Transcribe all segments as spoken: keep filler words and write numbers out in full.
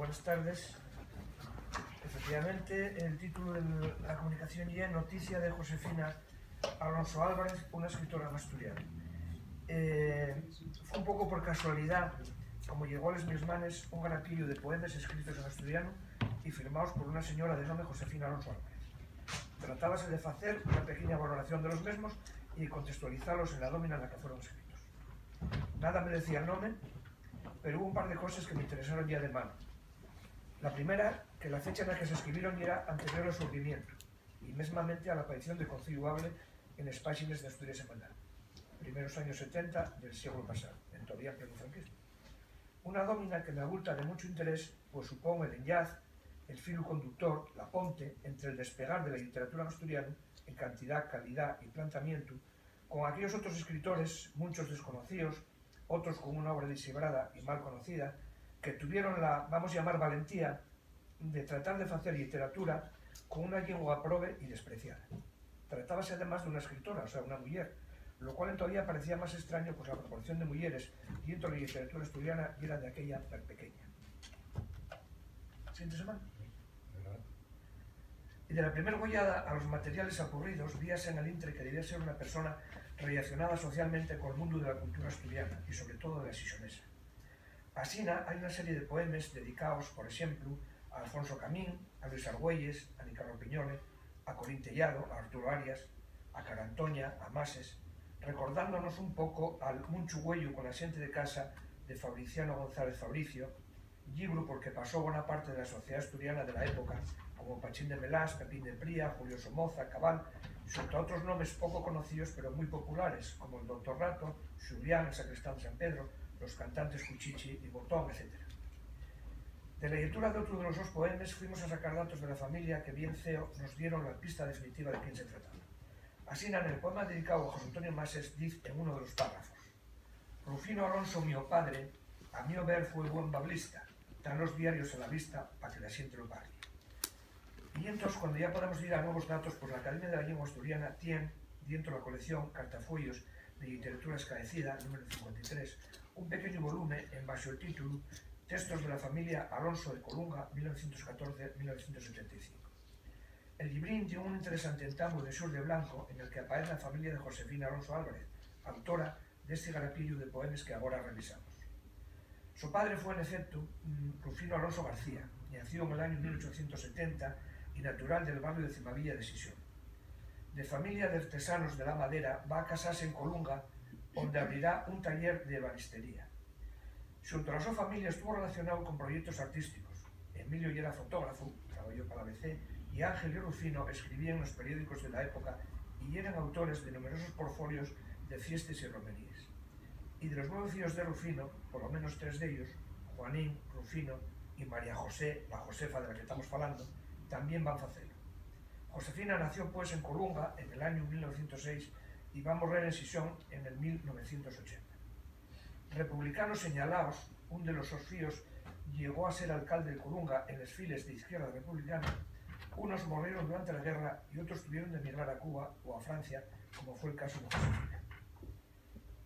Buenas tardes. Efectivamente, el título de la comunicación ye Noticia de Josefina Alonso Álvarez, una escritora en asturiano. Eh, fue un poco por casualidad como llegó a les mies manes un garapillo de poemes escritos en asturiano y firmaos por una señora de nome Josefina Alonso Álvarez. Tratábase de facer una pequeña valoración de los mesmos y contextualizalos en la dómina en la que fueron escritos. Nada merecía el nome, pero hubo un par de coses que me interesaron ya de mano. La primera, que la fecha na que s'escribieron yera anterior al xurrimientu y mesmamente a la aparición de Conceyu Able en les páxines d'Asturia Semanal, primeros años setenta del sieglu pasao, entavía en plenu franquismu. Una dómina que m'abulta de munchu interés, pues supón el enllaz, el filu conductor, la ponte, entre el despegar de la lliteratura en asturianu, en cantidá, calidá y plantamientu, con aquellos otros escritores, munchos desconocíos, otros con una obra disibrada y mal conocida, que tuvieron la, vamos llamar, valentía de tratar de facer lliteratura con una llingua probe y despreciada. Tratábase además d'una escritora, o sea, una muyer, lo cual entavía parecía más estraño, pues la proporción de muyeres dientro de la lliteratura asturiana yera de aquella tan pequeña. Siéntese mal. Y de la primer goyada a los materiales ocurridos, víase en el intre que debía ser una persona relacionada socialmente col mundu de la cultura asturiana y sobre todo de la xixonesa. Asina, hai una serie de poemes dedicaos, por exemplu, a Alfonso Camín, a Luis Argüelles, a Nicanor Piñole, a Corín Tellado, a Arturo Arias, a Carantoña, a Mases, recordándonos un poco al munchu güeyu con la xente de casa de Fabriciano González Fabricio, llibru pol que pasó bona parte de la sociedá asturiana de la época, como Pachín de Melás, Pepín de Pría, Julio Somoza, Cabal, xunto a otros nomes poco conocíos pero mui populares, como el Doctor Rato, Xulián, el sacristán de San Pedro, los cantantes Cuchichi y Botón, etcétera. De la llectura d'otru de los sos poemes fuimos a sacar datos de la familia que, bien ceo, nos dieron la pista definitiva de quién se trataba. Asina, nel poema dedicáu a José Antonio Mases, diz en uno de los párrafos: "Rufino Alonso, mio padre, a mio ver fue buen bablista, tán los diarios a la vista pa que la xente lo parle". Y entós, cuando ya podemos dir a nuevos datos, pues la Academia de la Llingua Asturiana tien, dientro la colección Cartafueyos de Lliteratura Escaecida, número cincuenta y tres, un pequeñu volume en baxo el títulu Textos de la familia Alonso de Colunga, mil novecientos catorce, mil novecientos setenta y cinco. El llibrín ye un interesante entamu de Xurre Blanco, en el que aparez la familia de Josefina Alonso Álvarez, autora d'esti garapillu de poemes que agora revisamos. So padre fue, en efectu, mm, Rufino Alonso García, ñacíu nel añu mil ochocientos setenta y natural del barriu de Cimavilla de Xixón. De familia d'artesanos de la madera, va a casase en Colunga, onde abrirá un taller d'ebanistería. Xunto a la so familia estuvo relacionáu con proyectos artísticos. Emilio yera fotógrafu, trabayó pa l'A B C, y Ángel y Rufino escribíen nos periódicos de la época y yeren autores de numerosos portfolios de fiestes y romeríes. Y de los nueve fíos de Rufino, polo menos tres d'ellos, Juanín, Rufino y María José, la Josefa de la que tamos falando, tamién van facelo. Josefina nació, pues, en Colunga en el añu mil novecientos seis y va morrer en Xixón en el mil novecientos ochenta. Republicanos señalaos, un de los sos fíos llegó a ser alcalde de Colunga en les files de Izquierda Republicana, unos morrieron durante la guerra y otros tuvieron d'emigrar a Cuba o a Francia, como fue el casu de Josefina.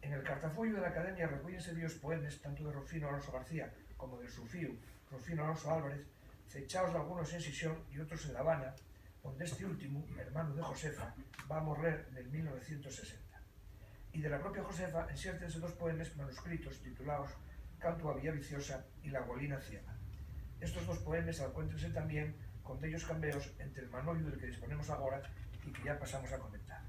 En el cartafueyu de la Academia recúyense dellos poemes tanto de Rufino Alonso García como del su fíu, Rufino Alonso Álvarez, fechaos dalgunos en Xixón y otros en La Habana, onde esti últimu, hermanu de Josefa, va morrer nel mil novecientos sesenta. Y de la propia Josefa enxértense dos poemes manuscritos titulaos Cantu a Villaviciosa y La Golina Ciega. Estos dos poemes alcuéntrense tamién con dellos cambeos ente el manoyu del que disponemos agora y que ya pasamos a comentar.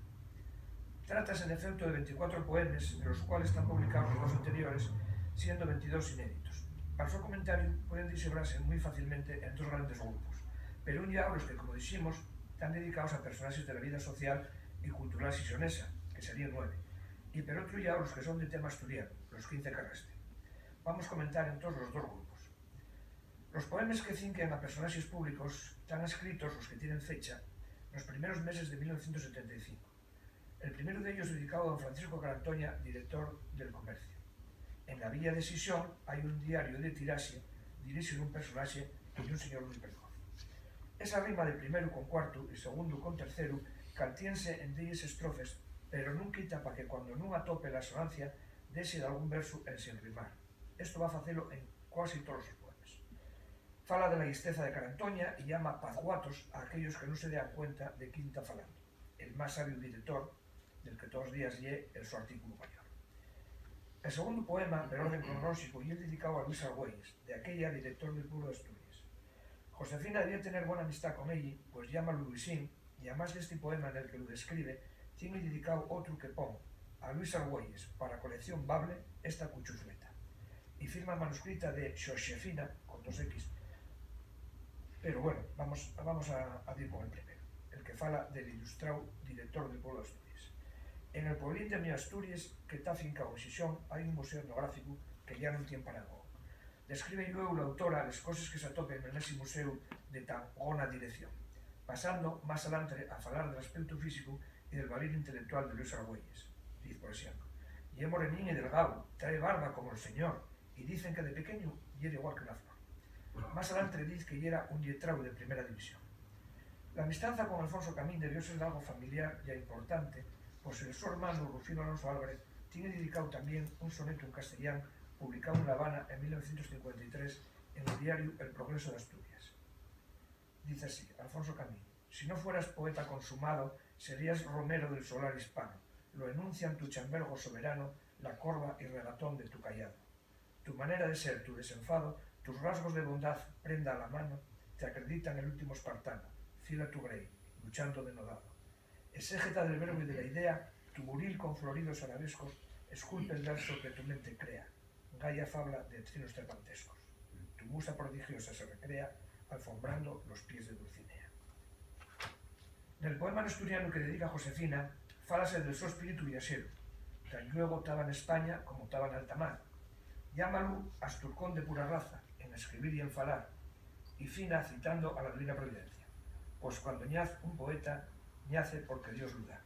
Trátase, en efectu, de venticuatro poemes, de los cuales tán publicaos los dos anteriores, siendo ventidós inéditos. Pal so comentariu, pueden dixebrase mui fácilmente en dos grandes grupos, pero un llau los que, como diximos, tán dedicaos a personaxes de la vida social y cultural xixonesa, que seríen nueve, y per otru llau los que son de tema asturianu, los quince qu'arresten. Vamos comentar entós los dos grupos. Los poemes que cinquen a personaxes públicos tán escritos, los que tienen fecha, nos primeros meses de mil novecientos setenta y cinco. El primeru d'ellos dedicáu a don Francisco Carantoña, director del Comercio. En la villa de Xixón hai un diario de tiraxe, diríxelo un personaxe que ye un señor mui precoz. Esa rima de primeru con cuartu y segundu con terceru caltiense en delles estrofes, pero nun quita pa que, cuando nun atope la sonancia, dexe dalgún versu ensin rimar. Esto va facelo en cuasi tolos sos poemes. Fala de la llisteza de Carantoña y llama pazguatos a aquellos que nun se dan cuenta de quién ta falando, el más sabiu director, del que toos días lle el so artículu mayor. El segundu poema, per orden cronolóxico, ye'l dedicáu a Luis Argüelles, de aquella director del Pueblo d'Asturies. Josefina debía tener bona amistá con elli, pues llámalu Luisín, y amás d'esti poema nel que lu describe, tien-y dedicáu otru que pon, a Luis Argüelles, para colección Bable, esta cuchufleta. Y firma manuscrita de Xoxefina, con dos X. Pero bueno, vamos, vamos a, a dir con el primero, el que fala del ilustráu director del Pueblo d'Asturies. En el pueblín de Mio Asturies, que ta afincáu en Xixón, hai un museu etnográficu que yá nun tien parangón. Describe llueu l'autora les coses que s'atopen nesi muséu de tan gona dirección, pasando más alantre a falar del aspeutu físicu y del valir intelectual de Luis Argüelles. Diz, por exemplu, "Ye morenín y delgáu, trae barba como'l señor, y dicen que de pequeñu yera igual que una flor". Más alantre diz que yera un lletráu de primera división. La amistanza con Alfonso Camín debió ser algo familiar ya importante, pues el so hermanu Rufino Alonso Álvarez tien dedicáu tamién un sonetu en castellán publicáu en La Habana en mil novecientos cincuenta y tres en el diariu El Progreso de Asturias. Diz así Alfonso Camín: "Si no fueras poeta consumado, serías romero del solar hispano, lo enuncian tu chambergo soberano, la corva y regatón de tu cayado. Tu manera de ser, tu desenfado, tus rasgos de bondad, prenda a la mano, te acreditan el último espartano, fila tu grei, luchando denodado. Exégeta del verbo y de la idea, tu buril con floridos arabescos esculpe el verso que tu mente crea, gaya fabla de trinos cervantescos. Tu musa prodigiosa se recrea alfombrando los pies de Dulcinea". Nel poema n'asturianu que dedica a Josefina, fálase del so espíritu viaxeru, tan lluego taba n'España como taba n'alta mar. Llámalu asturcón de pura raza, en escribir y en falar, y fina citando a la Divina Providencia, pues cuando ñaz un poeta, ñace porque Dios lu da.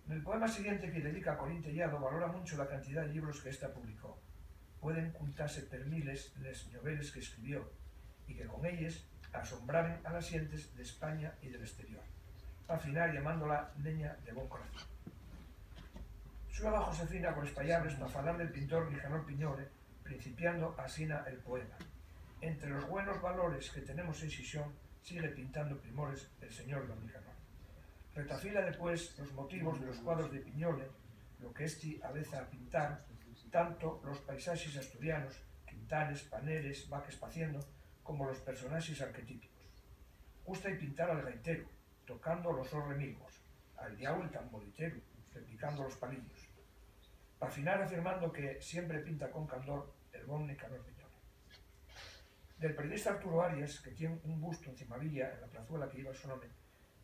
Nel poema siguiente que dedica a Corín Tellado, valora muncho la cantidá de llibros que ésta publicó. Pueden cuntase per miles les ñoveles que escribió, y que con elles asombraren a las xentes d'España y del esterior, pa finar llamándola neña de bon corazón. Xuega Josefina coles pallabres pa falar del pintor Nicanor Piñole, principiando asina el poema: "Entre los güenos valores que tenemos en Xixón, sigue pintando primores el señor don Nicanor". Retafila depués los motivos de los cuadros de Piñole, lo que ésti aveza a pintar, tanto los paisaxes asturianos, quintanes, paneles, vaques paciendo, como los personaxes arquetípicos. Gusta-y pintar al gaiteru, tocando los sos remilgos, al diáu el tamboriteru, repicando los palillos. Pa finar afirmando que siempre pinta con candor el bon Nicanor Piñole. Del periodista Arturo Arias, que tien un bustu en Cimavilla, en la plazuela que lleva el so nome,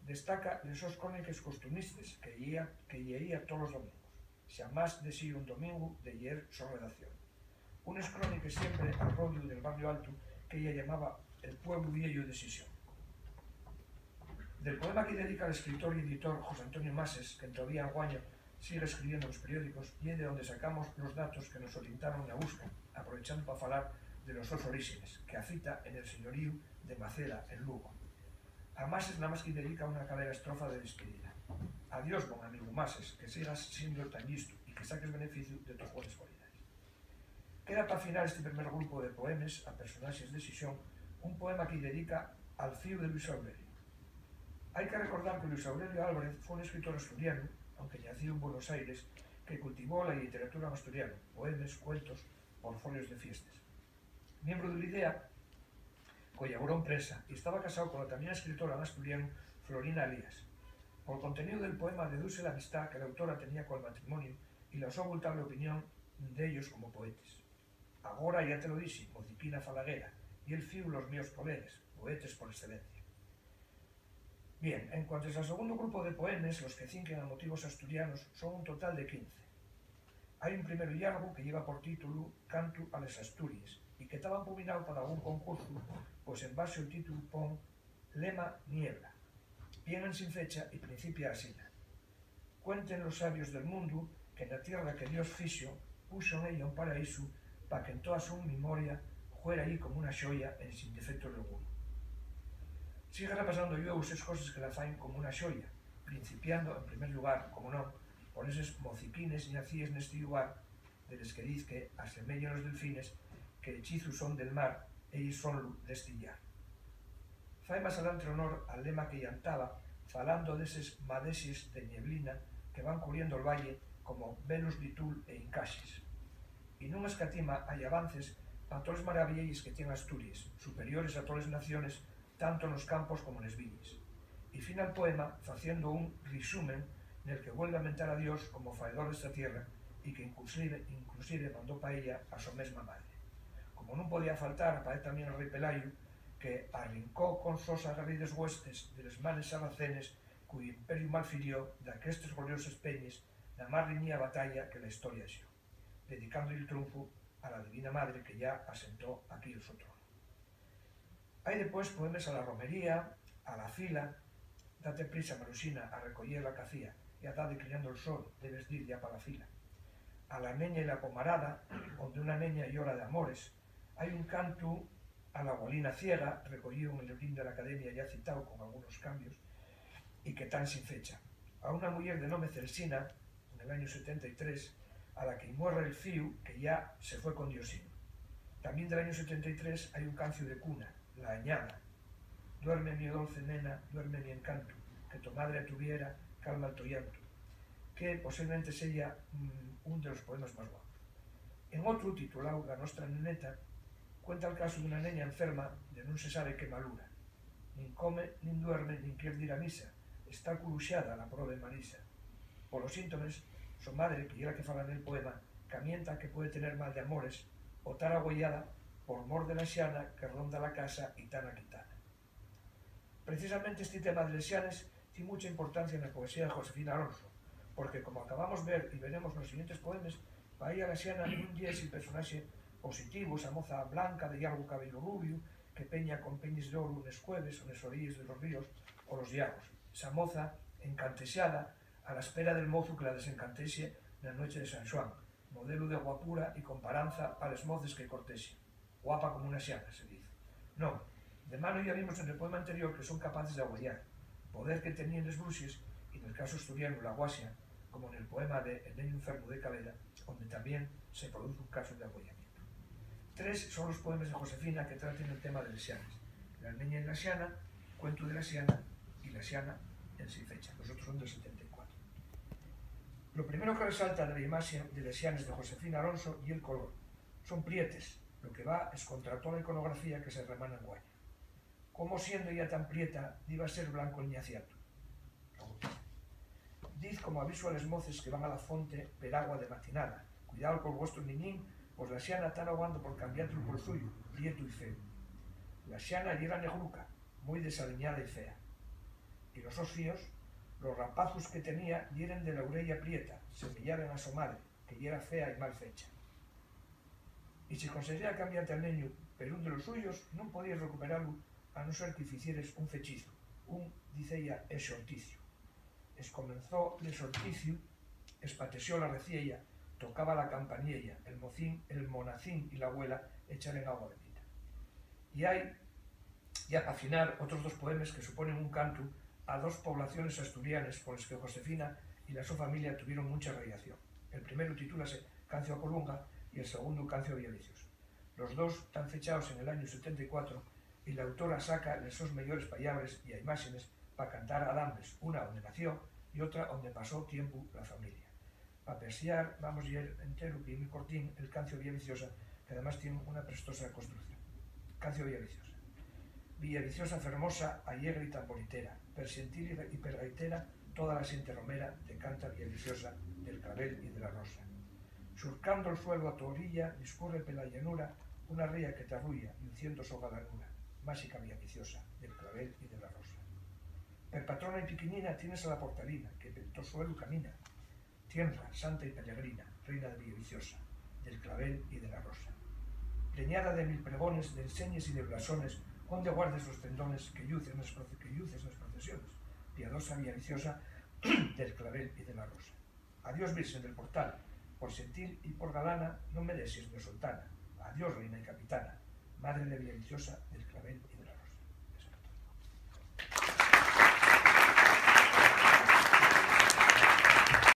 destaca les sos cróniques costumistes que lleía, que lleía tolos domingos, xamás dexí un domingu de lleer so redacción. Unes cróniques siempre al rodiu del Barrio Altu, que ella llamaba el pueblu vieyu de Xixón. Del poema que dedica al escritor y editor José Antonio Mases, que entovía anguaño sigue escribiendo nos periódicos, ye de onde sacamos los datos que nos orientaron na busca, aprovechando pa falar de los sos oríxenes, que afita en el señoríu de Maceda, en Lugo. A Mases namás que-y dedica una calera estrofa de despidida: "Adiós, bon amigu Mases, que sigas siendo tan llistu y que saques beneficiu de tos güenes cualidades". Queda pa finar esti primer grupu de poemes a personaxes de Xixón un poema que-y dedica al fíu de Luis Aurelio. Hai que recordar que Luis Aurelio Álvarez fue un escritor asturianu, aunque ñacíu en Buenos Aires, que cultivó la lliteratura en asturianu, poemes, cuentos, portfolios de fiestes. Miembru de l'IDEA, collaboró en prensa y estaba casao con la tamién escritora n'asturianu Florina Elías. Pol conteníu del poema dedúse l'amistá que l'autora tenía col matrimoniu y la so abultable opinión d'ellos como poetes. "Agora yá te lo dixi, mociquina falaguera, ye el fíu los míos colegues, poetes por excelencia". Bien, en cuantes al segundu grupu de poemes, los que cinquen a motivos asturianos son un total de quince. Hai un primeru llargu que lleva por títulu Cantu a les Asturies y que taba empuminao pa dalgún concursu, pues en baxo'l títulu pon Lema Niebla. Vien ensin fecha y principia asina: "Cuenten los sabios del mundu que na tierra que Dios fixo, puxo en ella un paraísu pa que en toa su memoria juera allí como una xoya ensin defecto delgunu". Sigue repasando llueu ses coses que la faen como una xoya, principiando, en primer llugar, como non, por eses mociquines ñacíes nesti llugar, de les que diz que asemeyen los delfines, que hechizu son del mar, y sonlu destiyar. Fai más adelante honor al lema que llantaba, falando d'eses madexes de nieblina que van cubriendo'l valle como velus di tul y encaxes. Y nun escatima allabances pa toles maravielles que tien Asturies, superiores a toles naciones, tanto nos campos como nes viñes. Y fina'l poema faciendo un rixumen nel que vuelve a mentar a Dios como faedor d'esta tierra y que inclusive, inclusive mandó pa ella a so mesma madre. Como nun podía faltar, apaez tamién al rei Pelayu, que arrincó con sos aguerrides güestes de les manes sarracenes, cuyo imperiu malfirió, d'aquestes glorioses peñes namás riñía batalla que la historia xo, dedicando-y el triunfu a la Divina Madre que ya asentó aquí el so trono. Hai depués poemes a la romería, a la fila, date prisa, Maruxina, a recoyer la cafía, ya ta declinando el sol, debes dir ya pa la fila. A la neña y la pomarada, onde una neña llora d'amores. Hai un cantu a la gualina ciega, recoyíu nel librín de l'Academia, ya citáu con algunos cambios, y que ta ensin fecha. A una muyer de nome Celsina, nel añu setenta y tres, a la que-y muerre el fíu, que ya se fue con Diosín. Tamién del añu setenta y tres hai un canciu de cuna, La Añada. Duerme, mi dolce nena, duerme, mi encantu, que to madre a tuviera, calma'l to llantu, que posiblemente seya, mm, un de los poemes más guapos. En otru, tituláu La nostra neneta, cuenta'l casu d'una neña enferma de nun se sabe qué malura. Nin come, nin duerme, nin quier dir a misa, está culuxada la probe Marisa. Polos síntomes, so madre, que ye la que fala nel poema, camienta que puede tener mal d'amores o tar agüeyada por mor de la xana que ronda la casa y ta na quintana. Precisamente esti tema de les xanes tien mucha importancia na poesía de Josefina Alonso, porque, como acabamos ver y veremos nos siguientes poemes, pa ella la xana nun ye esi personaxe positivu, esa moza blanca de llargu cabellu rubiu que peña con peñes d'oru nes cueves o nes oríes de los ríos o los llagos, esa moza encantexada a la espera del mozu que la desencantexe na nueche de San Xuan, modelu de guapura y comparanza pa les moces que cortexen. Guapa como una xana, se diz. Non, de mano ya vimos nel poema anterior que son capaces d'agüeyar, poder que teníen les bruxes, y nel casu asturianu, la guaxa, como nel poema de El neñu enfermu de Calera, onde tamién se produz un casu d'agüeyamientu. Tres son los poemes de Josefina que traten el tema de les xanes: La neña y la xana, Cuentu de la xana y La xana ensin fecha. Los otros son del setenta y cuatro. Lo primero que resalta de la imaxe de les xanes de Josefina Alonso ye'l color. Son prietes, lo que va escontra tola iconografía que se remana anguaño. ¿Cómo, siendo ya tan prieta, diba ser blanco'l ñaciatu? Diz como avisu a les moces que van a la fonte per agua de matinada: "Cuidao col vuestru niñín, pos la xana ta nogando por cambiátu'l pol suyu, prietu y feu". La xana yera negruca, mui desaliñada y fea. Y los sos fíos, los rapazus que tenía, yeren de la ureya prieta, semeyaben a so madre, que yera fea y mal fecha. Y si conseguía cambiate al neñu per ún de los suyos, nun podíes recuperalu a no ser que-y ficieres un fechizu, un, diz ella, exorticiu. Escomenzó l'exorticiu, espatexó la reciella, tocaba la campaniella, el mocín, el monacín y la güela echaren agua bendita. Y hai, ya pa finar, otros dos poemes que suponen un cantu a dos poblaciones asturianes con les que Josefina y la so familia tuvieron muncha relación. El primeru titúlase Cancio a Colunga y el segundu Cancio a Villaviciosa. Los dos tán fechaos en el añu setenta y cuatro y l'autora saca les sos meyores pallabres y imáxenes pa cantar a dambes, una onde nació y otra onde pasó tiempu la familia. Pa persiar, vamos lleer enteru, que ye mui cortín, el Cancio a Villaviciosa, que además tien una prestosa construcción. Cancio a Villaviciosa. Villaviciosa fermosa, allegre y tamboritera, per xentil y re-, y per gaitera, toda la xente romera te canta Villaviciosa del clavel y de la rosa. Surcando'l suelu a to orilla, discurre pela llanura una ría que t'arrulla, lluciendo so galanura, máxica Villaviciosa del clavel y de la rosa. Per patrona y piquinina tienes a la portalina, que pel to suelu camina, tienra, santa y peregrina, reina de Villaviciosa del clavel y de la rosa. Preñada de mil pregones, d'enseñes y de blasones, onde guardes los tendones que lluces nes proce-, que lluces nes procesiones, piadosa Villaviciosa del clavel y de la rosa. Adiós, Virxen del Portal, por xentil y por galana, non me dexes, mi soltana. Adiós, reina y capitana, madre de Villaviciosa del clavel